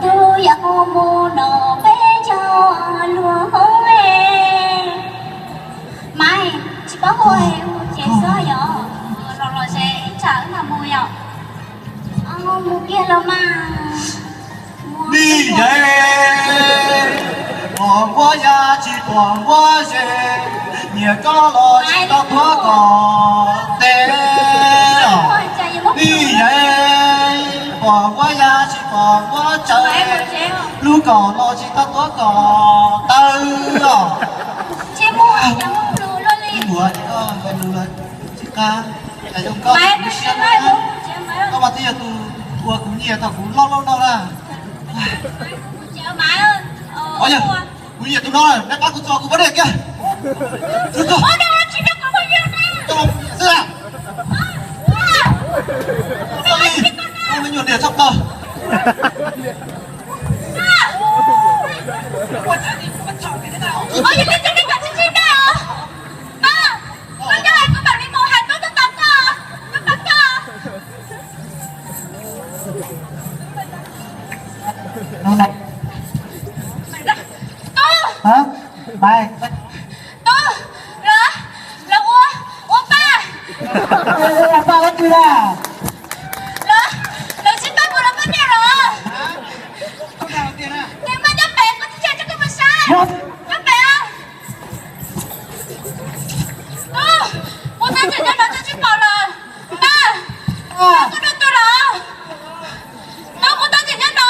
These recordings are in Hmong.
Tus yog mus no peb cov luag hoob e. Maiv, tsis paub hu, mus tsev xwb yom, los los ze ib tsam wb mam mus yom. Mus kiag los mas. Nij yeej, pom nquab ya tsis pom nquab ze, nyias koj los tsis tau tuav kom tes. Nij yeej, pom nquab ya tsis pom nquab tsawv, lub kom los tsis tau tuav kom taw os. Ua, tsis qab, zoo koj, koj mas twb yog tus ua kuv nyiam thaum kuv loj loj no na. Kuv nyiam tus no, neb pab kuv tso kuv pab dej kiag. Xwb, me nyuam niam txhob tau. Hab, Maiv. Tub, los, los ua, ua paj. Paj ua twg na? Los, los sib pab kuv los pab niam los. Tes mas nyob pem, koj tsis tshua tso koj mus saib. Nyob pem. Tub, kuv tab tom nyob no tsis pom los. Paj, koj dua tuag los. Tub, kuv tab tom nyob no.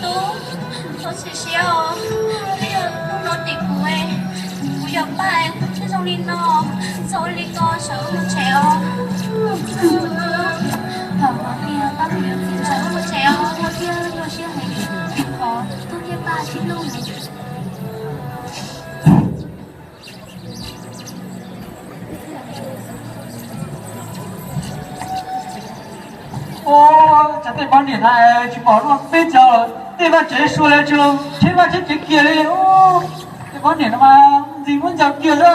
Tub, txhob txhim siab os, twb yog hnub no tim kuv, kuv yog Paj, kuv thiaj zoo li no, txhob ua li ko, sawv mus tsev os. Thaum no tiag Paj kuv yuav txiv sawv mus tsev os, ua tiag nyuaj siab heev, qhov Tub thiab Paj sib hlub. Ua, cas tej poj niam na tsis pom luaj peb cov, tej vaj tsev sua li tsis los tsheb vaj tsheb tsev kiag li. Tej poj niam no mas ntxim muab ncaws kiag xwb.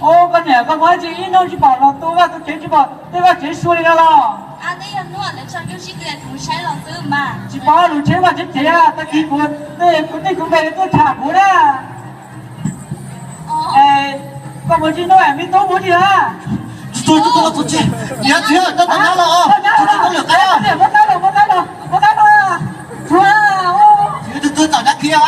Ua, koj niam koj muab tsis ib hnub tsis pom los tu vaj tu tsev tsis pom tej vaj tsev sua li no los. Tsis pom lub tsheb vaj tsheb tsev, tag kis kuv, kuv tej kuv npe tuaj tham kuv na. Koj mus tsis hnub me tub mus tsis na. Muab qab los, muab qab los, muab qab los. Tub, tub tom dab kiag.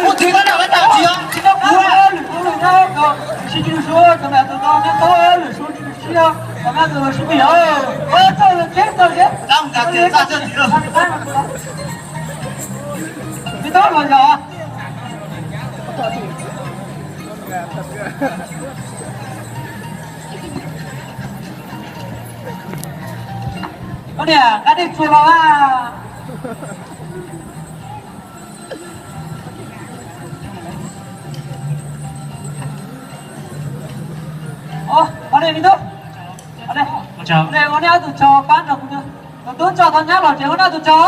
Ua, tsis tau lwm tus lwm tus, sib hlub sub, tau me tus tau me tub lwm sub tsis siab, tau me tus sib plig os. Txog lawm tsev, txog tsev. Me tub los yog. Koj niam, koj niam tsuag los a. Ua, ua nej ob tug tso pab nrog kuv, tus tub tso tau nyab los ces ua nej ob tug tso.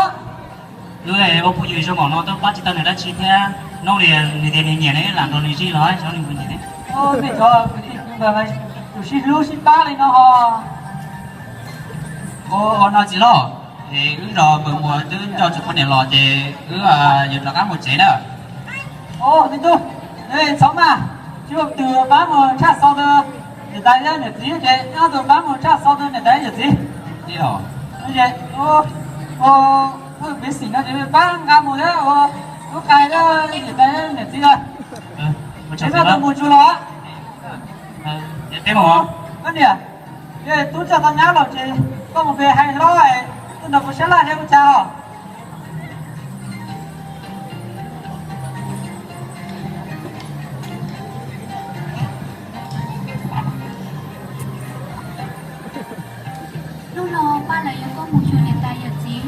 Wb ua phooj ywg zoo npaum no twb pab tsis tau nws dab tsi thiab, hnub li nws tias nws nyiam ne, lam nrog nws zij los xyov nws puas nyiam ne. Nej cov kwv tij kwv npawg, tus sib hlub sib pab li no ho. Ua no txiv loj, es wb zos Npawg Muas twb nco tsis poj niam los ces wb yuav rov qab mus tsev na. Ua, me tub, txhob maj, tsis muaj tus pab mus tshaj xov twg niam tais thiab niam txiv ces nyob tus pab mus tshaj xov twg niam tais thiab niam txiv. Ua, ua, piv xim no ces pab nqa mus thiab ua, lub qai thiab niam tais thiab niam txiv os. Ces noj tus mus tsuag los. Koj niam, tub tso tau nyab los ces koj mus pe hais hlob es tuaj nrog kuv sab laj thiab ua cas os. Pab lawv yuav koj mus xyuas niam tais yawm txiv.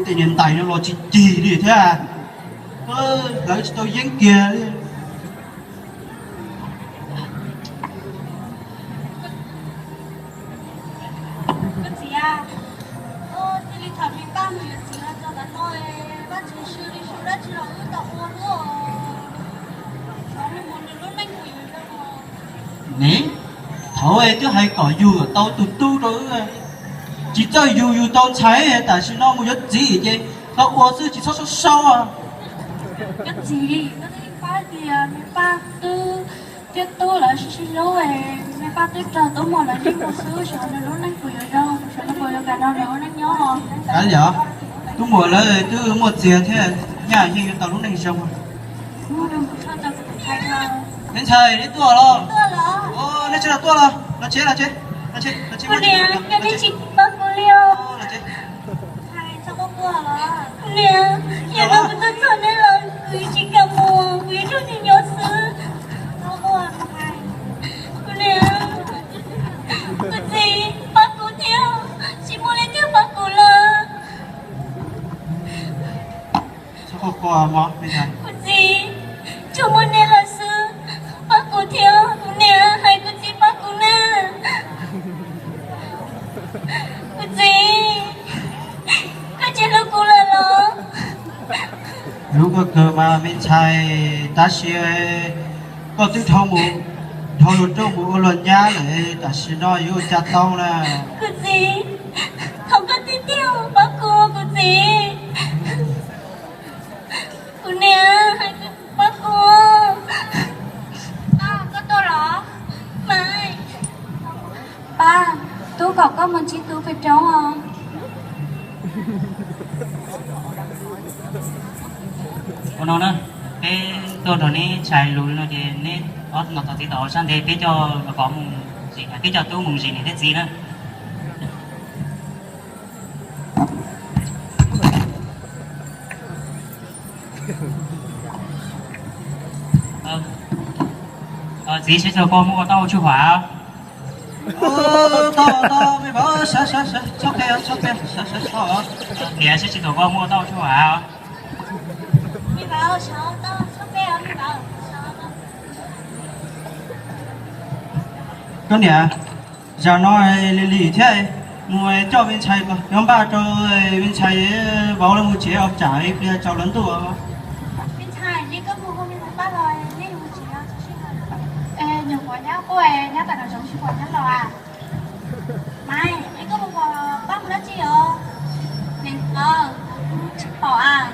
Tej niam tais no los tsis cig li thiab, hlawv tsis tau yeeb kiag li. Koj txiv, cia li tham me pab mus yuav txiv los txog ntawm no, Vajtswv swb li swb dab tsi los wb tau ua luaj. Xyov nws mus nws lub neej puas yuav zoo. Ne, thaum twb hais kom yug tau tus tub rau wb, tsis txawj yug yug tau ntxhais, tam sim no mus yuav txiv ces tau ua xwb tsis txhob sau sau. Koj txiv, koj twb pab tias me pab twb thiab tub lawv sib sib hlub, me pab twb raug tub muam lawv yeej mus xwb, xyov nws lub neej puas yuav zoo, xyov nws puas yuav kam nrog nws ua neej nyob. Kav liam, tub muam lawv twb muaj txiag thiab, nyaj yeej yuav tau lub neej zoo. Me ntxhais, neb tuaj los? Neb tsev los tuaj los? Los tsev, los tsev. Kuv niam, koj twb tsis pab kuv li os. Kuv niam, yog koj mus txog txog neb los kuv tsis kam mus, kuv yuav nrog neb nyob xwb. Kuv niam, kuv txiv, pab kuv thiab, tsis muaj leej twg pab kuv lawm. Kuv txiv, tsuas muaj neb lawm xwb, pab kuv thiab, kuv niam, hais kuv txiv pab kuv na. Kuv txiv, koj tsis hlub kuv lawm los? Hlub koj kawg mas me ntxhais, tab sis koj twb dhau mus, dhau luag rooj mus ua luag nyab lawm, tam sim no yuav ua cas tau na. Kuv txiv, thov koj tiag tiag pab kuv, kuv txiv. Kuv niam, pab kuv. Koj tuaj los? Pab, tub kom koj mus ntsib tub pem roob os. Ua no na, peb tuaj nrog neb tshais lus no ces neb ob no tom txiv tom sab ntev peb coj los pov mus, peb coj tub mus zes niam thiab txiv na. Txiv, seb tau koj muab ua tau tsuj huam. Niam, seb tsis tau koj muab ua tau tsuj huam. Koj niam, zam no lig lig thiab, mus coj me ntxhais nyob npaj rau me ntxhais vauv lawv mus tsev os, tsam ib pliag tsaus lawv ntuj. Me ntxhais, koj mus hu me ntxhais pab los, nej mus tsev os. Nyuam qhuav nyab quaj, nyab tam no zoo tsis pom nyab los as. Maiv, es koj mus pom pab mus dab tsi os? Tsis pom as.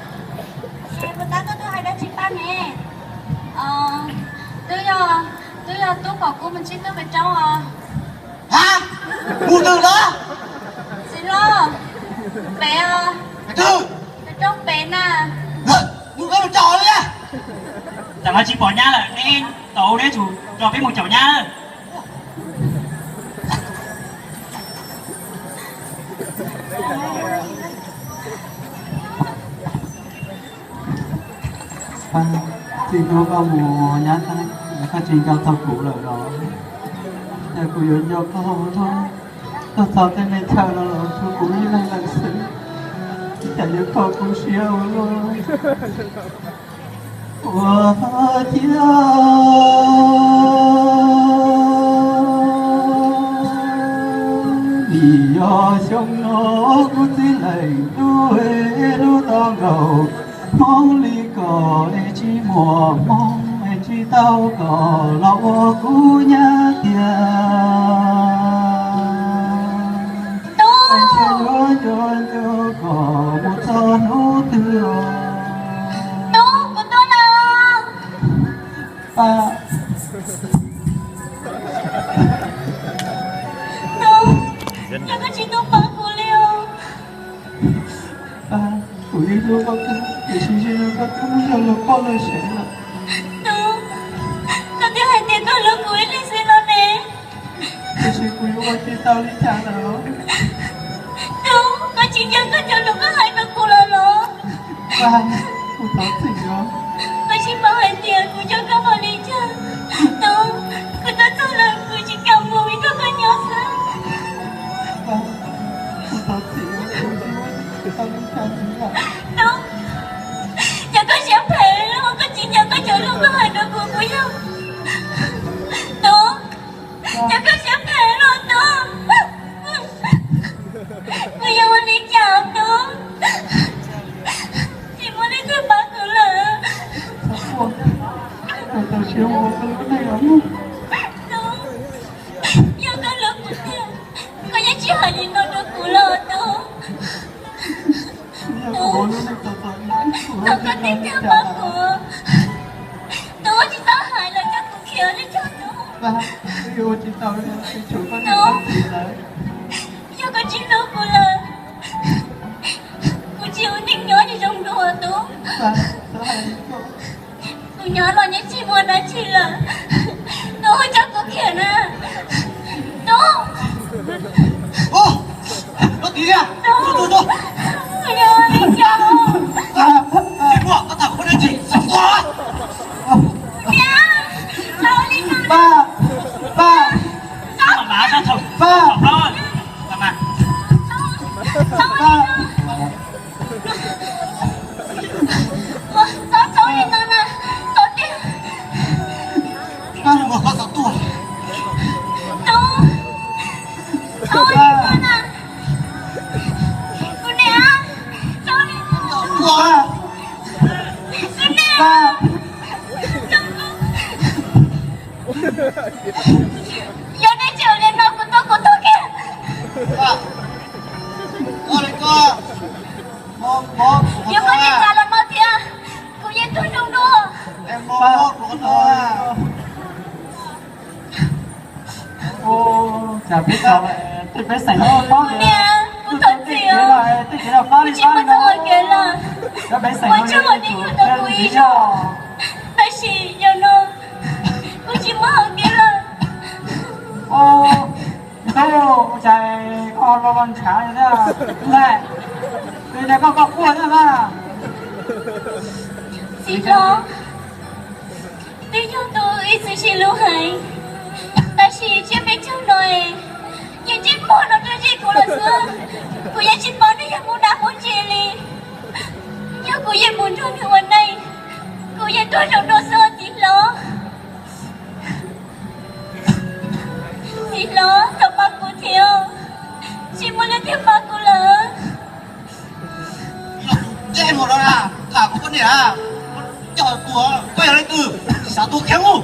Es puas tab koj twb hais dab tsi pab ne? Twb yog, twb yog tub kom kuv mus ntsib tub pem roob os. Ha, mus twg los? Txiv los, pem os. Pem twg? Pem roob pem na. Mus peb mus caum li. Tam no tsis pom nyab lawm, neb tau neb tsum nrog peb mus caum nyab. Txiv hlub, koj mus nyab, koj tsis nco txog kuv lawm los? Yog kuv yuav nco koj, koj txog tej me chaw no los tshuav kuv ib leeg lawm xwb, cas yuav kho kuv siab ua luaj. Ua ciav vim yog xyoo no kuv txiv leej tub lub tau nkaus hmoob li ko, es tsis muaj hmoo es tsis tau kom los ua kuv nyab tiag. Es ntshe yuav nco nco kom mus txog hnub twg. Tub, kuv tuaj no. Pab. Tub, yog koj tsis tuaj pab kuv li os. Pab, kuv yeej hlub koj kawg, tiam sis ntshe yog koj twb muaj yog luag poj luag sev lawm. Tub, koj twb hais tias koj hlub kuv ib leeg xwb los. Ua tsis tau li cas lawm. Tub, koj tsis nco koj cov lus koj hais rau kuv lawm los? Kuv thov txim os. Koj tsis paub hais tias kuv nco koj npaum li cas. Tub, kuv tuaj txog lawm kuv tsis kam mus, kuv nrog koj nyob xwb. Kuv thov txim, kuv tsis muaj tau li cas li lawm. Tub, yog koj siab phem los koj tsis nco koj cov lus koj hais rau kuv, kuv yog. Tub, yog koj siab phem los Tub, kuv yuav ua li cas Tub? Tsis muaj leej twg pab kuv lawm. Tub, yog koj hlub kuv tiag, koj yeej tsis hais li no rau kuv lawm Tub. Tub, thov koj tiag tiag pab kuv. Tub, tsis txhob hais lawm, coj kuv khiav li cov Tub. Tub, yog koj tsis hlub kuv lawm, kuv tsis ua neej nyob tsis zoo dua Tub. Kuv nyob los yeej tsis muaj dab tsi lawm. Tub, coj kuv khiav na. Tub. Tub, yog li cas? Niam, tau li cas? Pab, pab, pab, pab. Txhob txhob li no na, txhob tiag. Tub, txhob li no na. Kuv niam, txhob li no. Kuv niam, yog nej tseem li no kuv tuag kuv tuag kiag. Yog koj tsis kam los no thiab, kuv yeej tuag zoo dua. Kuv niam, kuv thov txim, kuv tsis muaj hau kev lawm. Ua tsaug uas nej yug tau kuv ib zaug, tab sis yog no kuv tsis muaj hau kev lawm. Tub, ua cas koj lo lo ntshav li thiab? Tub, ua cas koj koj quaj thiab na? Txiv hlob, twb yog tus ib txwm sib hlub heev, tab sis tsiab peb caug no es nws ntsej muag no rau zim kuv lawm xwb. Kuv yeej tsis paub nws yog mus dab mus ntse li. Yog kuv yeej mus nrog nws ua neej, kuv yeej tuag zoo dua xwb txiv hlob. Txiv hlob, thov pab kuv thiab, tsis muaj leej twg pab kuv lawm. Ntsej muag no na, tham kuv poj niam, coj tuag, koj yog leej twg, xav tuag khiav mus.